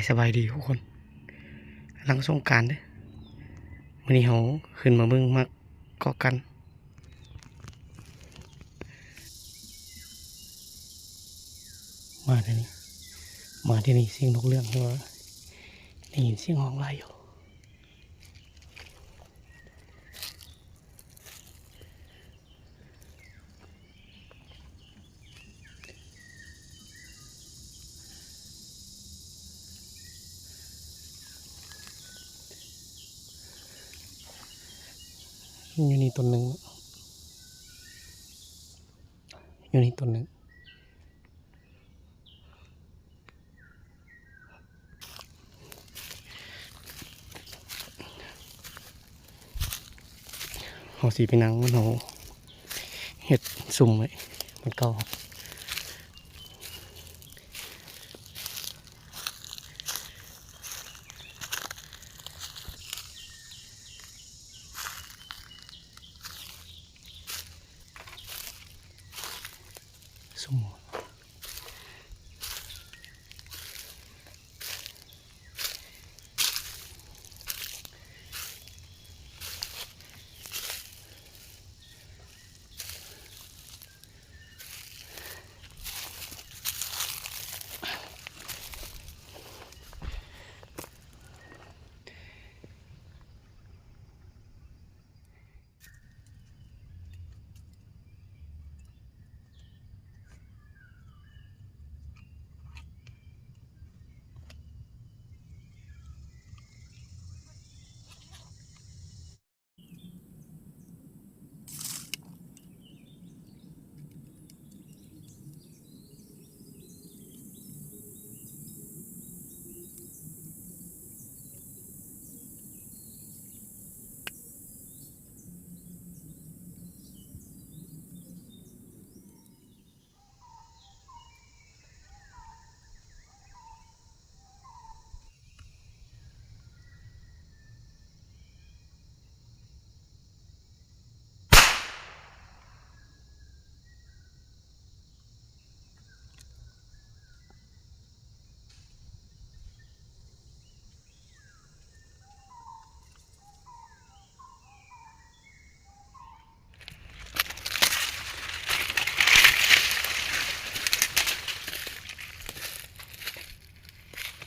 ສະບາຍດີທຸກຄົນ ຫຼັງສົງການເດີ້ ມື້ນີ້ເຮົາຂຶ້ນມາເບິ່ງໝາກເກາະກັນ. ມາເທື່ອນີ້ ມາເທື່ອນີ້ ສຽງນົກເຫຼືອງ ເຫັນບໍ່? ໄດ້ຍິນສຽງຮ້ອງຫຼາຍຢູ່. ຢູ່ນີ້ຕົນໜຶ່ງ ຢູ່ນີ້ຕົນໜຶ່ງ. ເຮົາຊິໄປນັ່ງມັນ ເຮົາເຮັດຊຸມໄວ້ມັນເກົ່າ.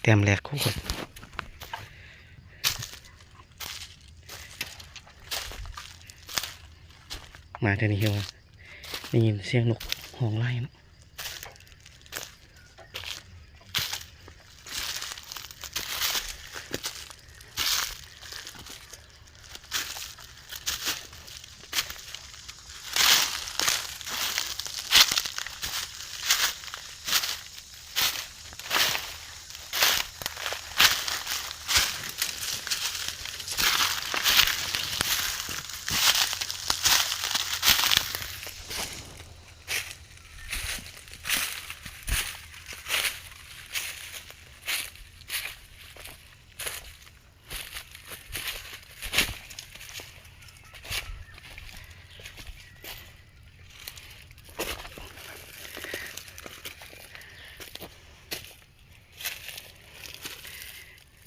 ແຕ້ມແລກ ມາເທື່ອນີ້ ເຫັນວ່າໄດ້ຍິນສຽງນົກຮ້ອງຫຼາຍເນາະ.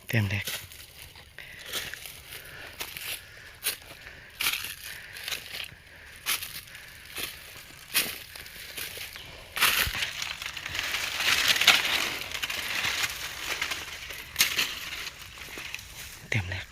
ແຕ້ມແລກ ແຕ້ມແລກ.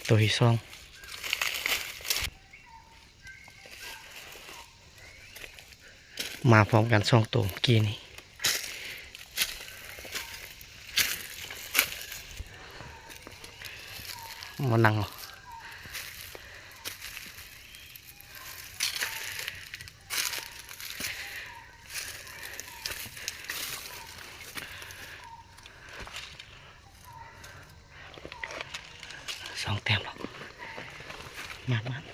ໂຕທີສອງ ມາພ້ອມກັນສອງໂຕເມື່ອກີ້ນີ້. ມານັ່ງເນາະ ສອງແຕ້ມແລ້ວ ມານໆ.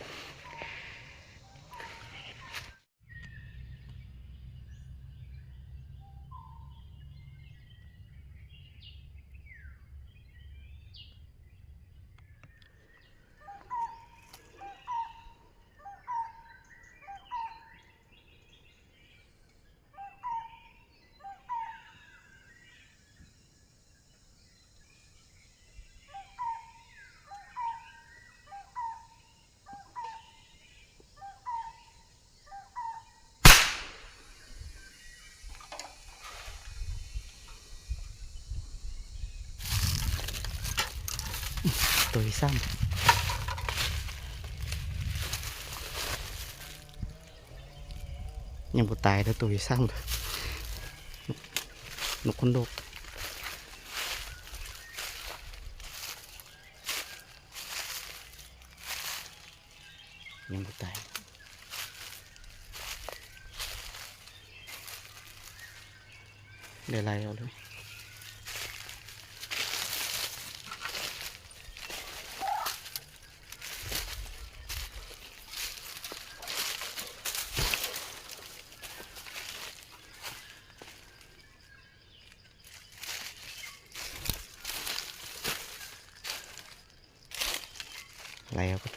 ໂຕທີ່ສາມ ຍັງບໍ່ຕາຍເດີ້ ໂຕທີ່ສາມ ນົກຄົນໂດກ. ຍັງບໍ່ຕາຍ ໄດ້ໄລ່ເອົາເລີຍ. ໄລ່ເອົາກ່ອນ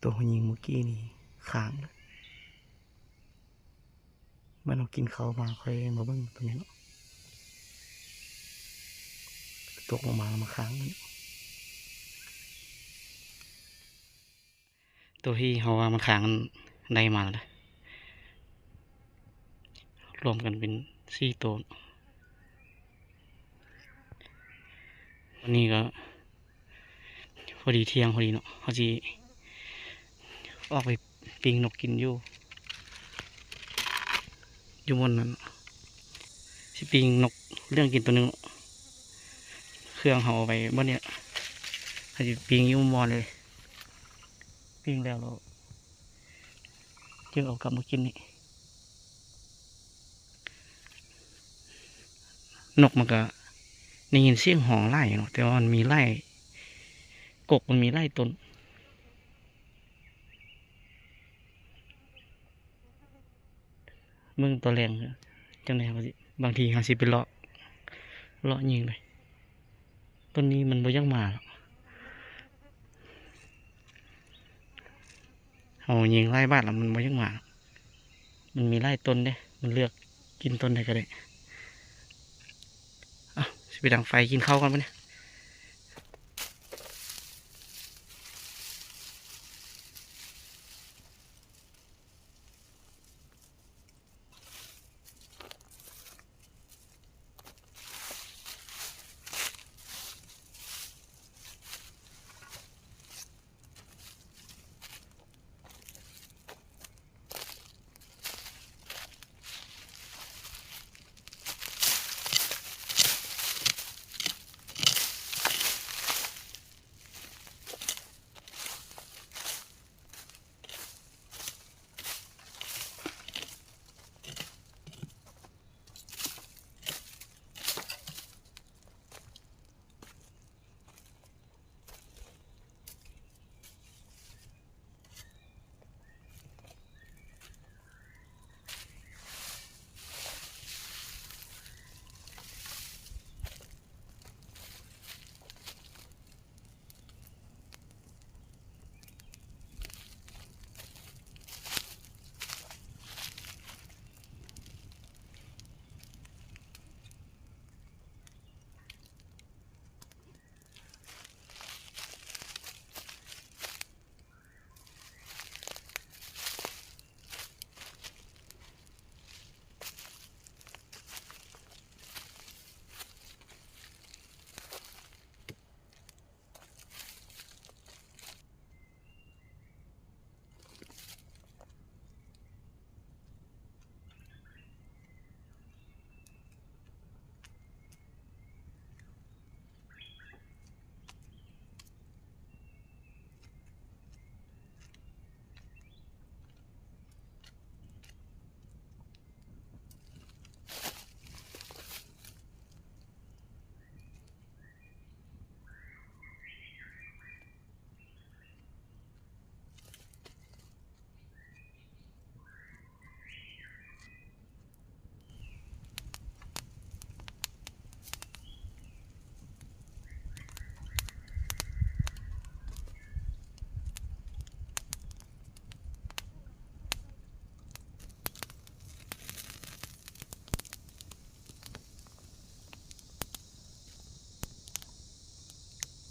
ໂຕເຮົາຍິງມື້ກີ້ນີ້ຄ້າງ ແມ່ນເຮົາກິນເຂົ້າມາ ຂ້ອຍມາເບິ່ງໂຕນີ້ເນາະ ຕົກລົງມາແລ້ວມາຄ້າງ. ໂຕທີ່ເຮົາວ່າມັນຄ້າງນັ້ນໄດ້ມາແລ້ວນະ ລວມກັນເປັນສີ່ໂຕ. ວັນນີ້ກໍພໍດີທ່ຽງພໍດີເນາະ ເຮົາຊິອອກໄປປີ້ງນົກກິນຢູ່ ຢູ່ບ່ອນນັ້ນ ຊິປີ້ງນົກເລື່ອງກິນໂຕໜຶ່ງ ເຄື່ອງເຮົາເອົາໄວ້ບ່ອນນີ້ ເຮົາຊິປີ້ງຢູ່ໝໍ້ນີ້ ປີ້ງແລ້ວ ແລ້ວຈຶ່ງເອົາກັບມາກິນນີ້. ນົກມັນກະໄດ້ຍິນສຽງຮ້ອງຫຼາຍເນາະ ແຕ່ວ່າມັນມີຫຼາຍ ກົກມັນມີຫຼາຍຕົ້ນ. ເບິ່ງຕອນແລງຈັ່ງໃດ ເຮົາຊິ ບາງທີເຮົາຊິໄປເລາະ ເລາະຍິງເລີຍ. ຕົ້ນນີ້ມັນບໍ່ຢາກມາ ເຮົາຍິງຫຼາຍບາດແລ້ວມັນບໍ່ຢາກມາ ມັນມີຫຼາຍຕົ້ນເດ້ ມັນເລືອກກິນຕົ້ນໃດກໍໄດ້. ເອົ້າ ຊິໄປດັງໄຟກິນເຂົ້າກ່ອນບັດນີ້.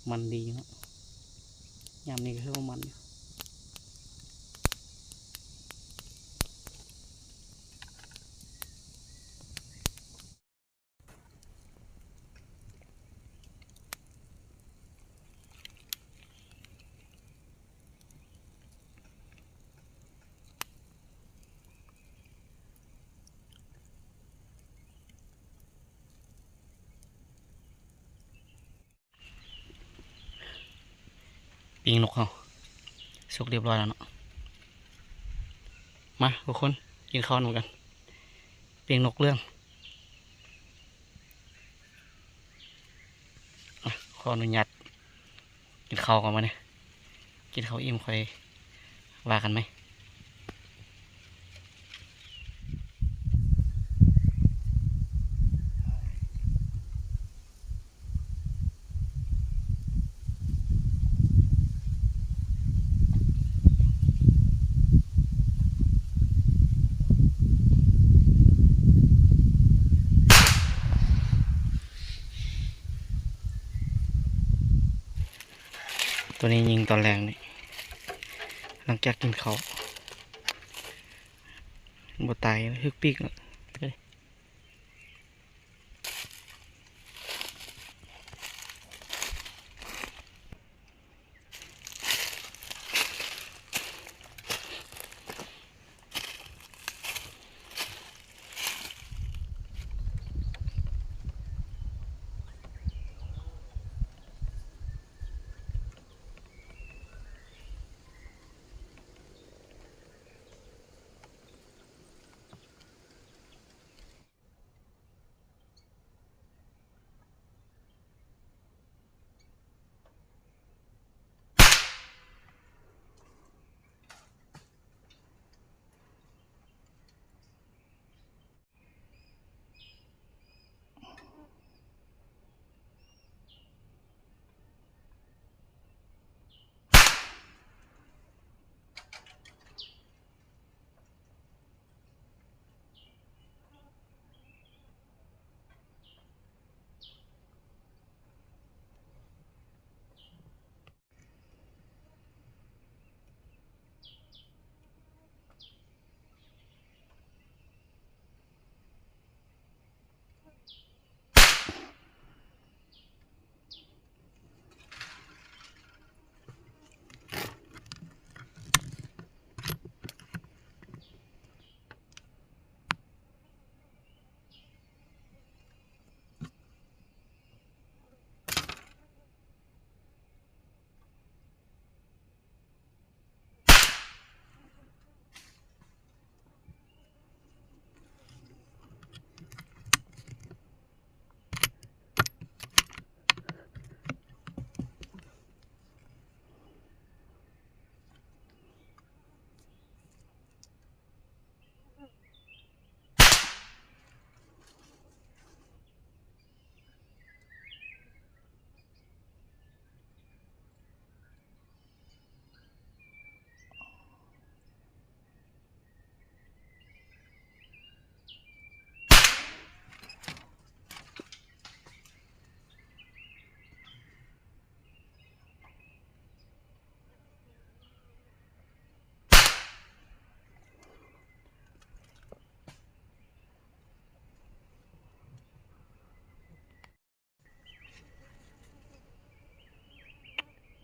ມັນດີເນາະ ຍາມນີ້ກໍຄືວ່າມັນຢູ່. ປີ້ງນົກເຮົາສຸກຮຽບຮ້ອຍແລ້ວເນາະ. ມາທຸກຄົນ ກິນເຂົ້ານຳກັນ. ປີ້ງນົກເລື່ອງ ອ່ະ ຂໍອະນຸຍາດ ກິນເຂົ້າກ່ອນບາດນີ້ ກິນເຂົ້າອີ່ມຄ່ອຍວ່າກັນໃໝ່. ຕົວນີ້ຍິງຕອນແລງນີ້ ຫຼັງຈາກກິນເຂົ້າ ບໍ່ຕາຍ ຮຶກປີກ.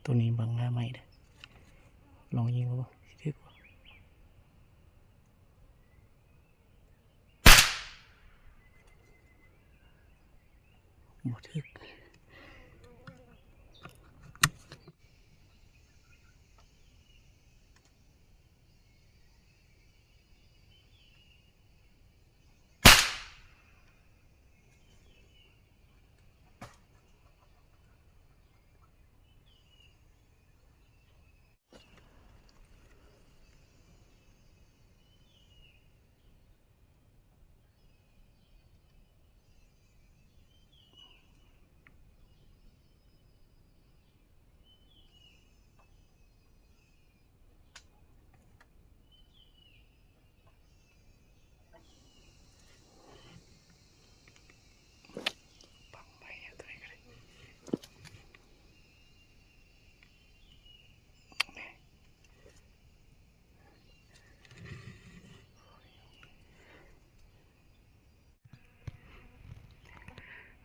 ໂຕນີ້ບັງໜ້າໄມ້ເດີ້ ລອງຍິງເບິ່ງ ຊິຖືກບໍ່? ບໍ່ຖືກ.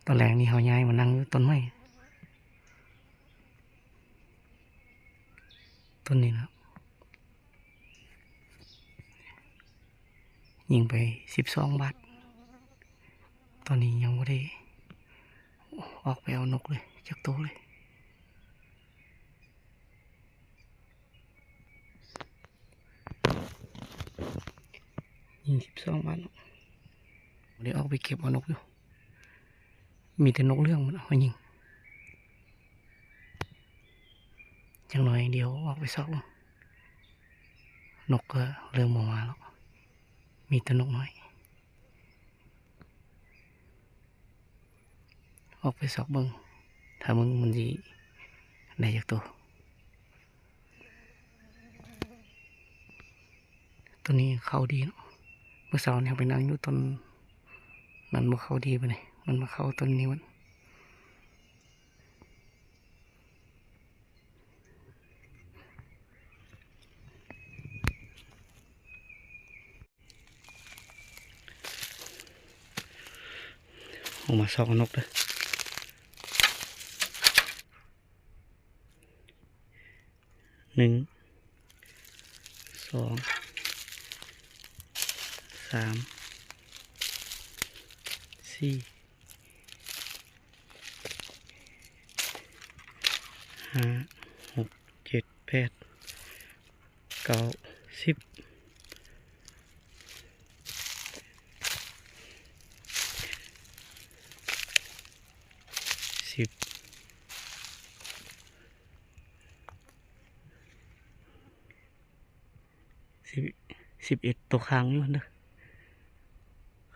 ຕອນແລງນີ້ເຮົາຍ້າຍມານັ່ງຢູ່ຕົ້ນໄມ້ ຕົ້ນນີ້ນະ ຍິງໄປສິບສອງບາດ. ຕອນນີ້ຍັງບໍ່ໄດ້ອອກໄປເອົານົກເລີຍຈັກໂຕເລີຍ. ຍິງສິບສອງບາດເນາະ ບໍ່ໄດ້ອອກໄປເກັບເອົານົກຢູ່ ມີແຕ່ນົກເຫຼືອງມັນເອົາມາຍິງ. ຈັກໜ້ອຍດຽວອອກໄປຊອກເບິ່ງ ນົກກໍເລີ່ມບໍ່ມາແລ້ວ ມີແຕ່ນົກນ້ອຍ. ອອກໄປຊອກເບິ່ງ ຖ້າເບິ່ງມັນຊິໄດ້ຈັກໂຕ. ໂຕນີ້ເຂົ້າດີເນາະ ມື້ເຊົ້ານີ້ເຮົາໄປນັ່ງຢູ່ຕົ້ນນັ້ນ ບໍ່ເຂົ້າດີປານໃດ ມັນມາເຂົ້າຕົ້ນນີ້ມັນ. ອອກມາຊອກເອົານົກເດີ ໜຶ່ງ ສອງ ສາມ ສີ່ ຫ້າ ຫົກ ເຈັດ ແປດ ເກົ້າ ສິບ ສິບ ສິບ ສິບເອັດ ໂຕຄ້າງຢູ່ຫັ້ນເດີ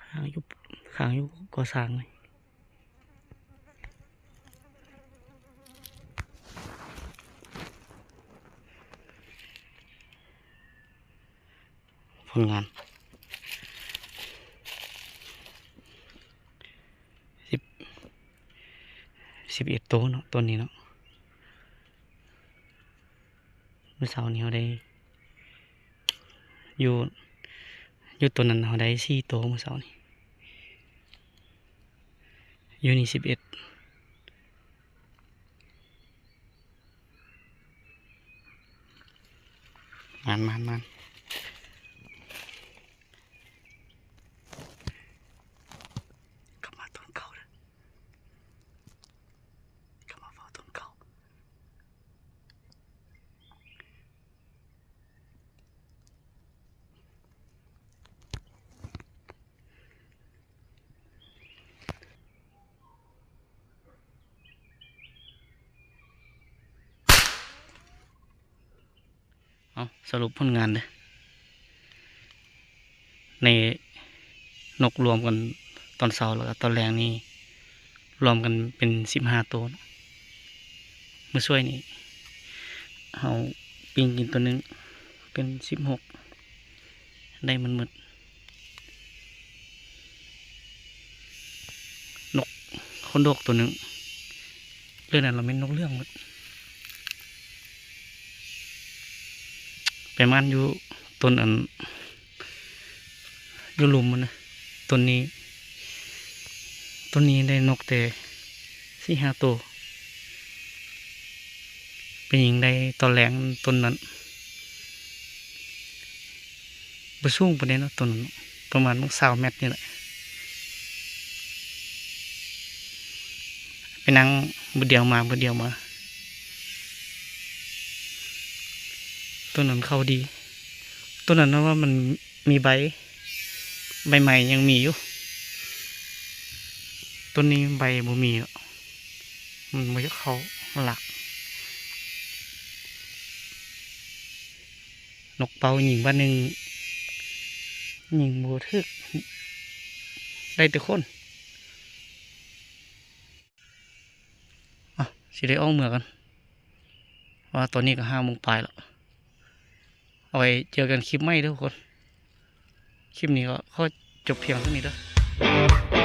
ຄ້າງຢູ່ ຄ້າງຢູ່ກໍ່ສ້າງນີ້. ຜົນງານ ສິບ ສິບເອັດໂຕເນາະ ໂຕນີ້ເນາະ. ມື້ເຊົ້ານີ້ເຮົາໄດ້ ຢູ່ ຢູ່ໂຕນັ້ນເຮົາໄດ້ສີ່ໂຕມື້ເຊົ້ານີ້ ຢູ່ນີ້ສິບເອັດ. ມານ ມານ ມານ. ກັບມາຕົ້ນເກົ່າເດີ ກັບມາເຝົ້າຕົ້ນເກົ່າ. ເອົາ ສະຫຼຸບຜົນງານເດີ ໃນນົກລວມກັນຕອນເຊົ້າ ແລ້ວກໍຕອນແລງນີ້ ລວມກັນເປັນສິບຫ້າໂຕ. ມື້ຊ່ວຍນີ້ເຮົາປີ້ງກິນໂຕໜຶ່ງ ເປັນສິບຫົກ ໄດ້ມັນໝົດ. ນົກຄົນດອກໂຕໜຶ່ງ ເລື່ອງນັ້ນລະແມ່ນນົກເຫຼືອງໝົດ. ໄປໝານຢູ່ຕົ້ນອັນ ຢູ່ລຸ່ມມັນນະ ຕົ້ນນີ້ ຕົ້ນນີ້ໄດ້ນົກແຕ່ສີ່ຫ້າໂຕ ໄປຍິງໄດ້ຕອນແລງຕົ້ນນັ້ນ ບໍ່ສູງປານໃດເນາະ ຕົ້ນນັ້ນເນາະ ປະມານຊາວແມັດນີ້ແຫຼະ. ໄປນັ່ງບຶດດຽວມາ ບຶດດຽວມາ. ຕົ້ນນັ້ນເຂົ້າດີ ຕົ້ນນັ້ນເນາະ ວ່າມັນມີໃບ ໃບໄມ້ຍັງມີຢູ່ ຕົ້ນນີ້ໃບບໍ່ມີເນາະ ມັນບໍ່ຢາກເຂົ້າ ມັນລາກ. ນົກເປົ້າຍິງບາດໜຶ່ງ ຍິງບໍ່ຖືກ ໄດ້ແຕ່ຄົນ. ອ່ະ ຊິໄດ້ອອກເມືອກ່ອນ ເພາະວ່າຕອນນີ້ກໍຫ້າໂມງປາຍແລ້ວ. ເອົາໄວ້ເຈີກັນຄລິບໃໝ່ເດີທຸກຄົນ. ຄລິບນີ້ກໍຂໍຈົບພຽງເທົ່ານີ້ເດີ.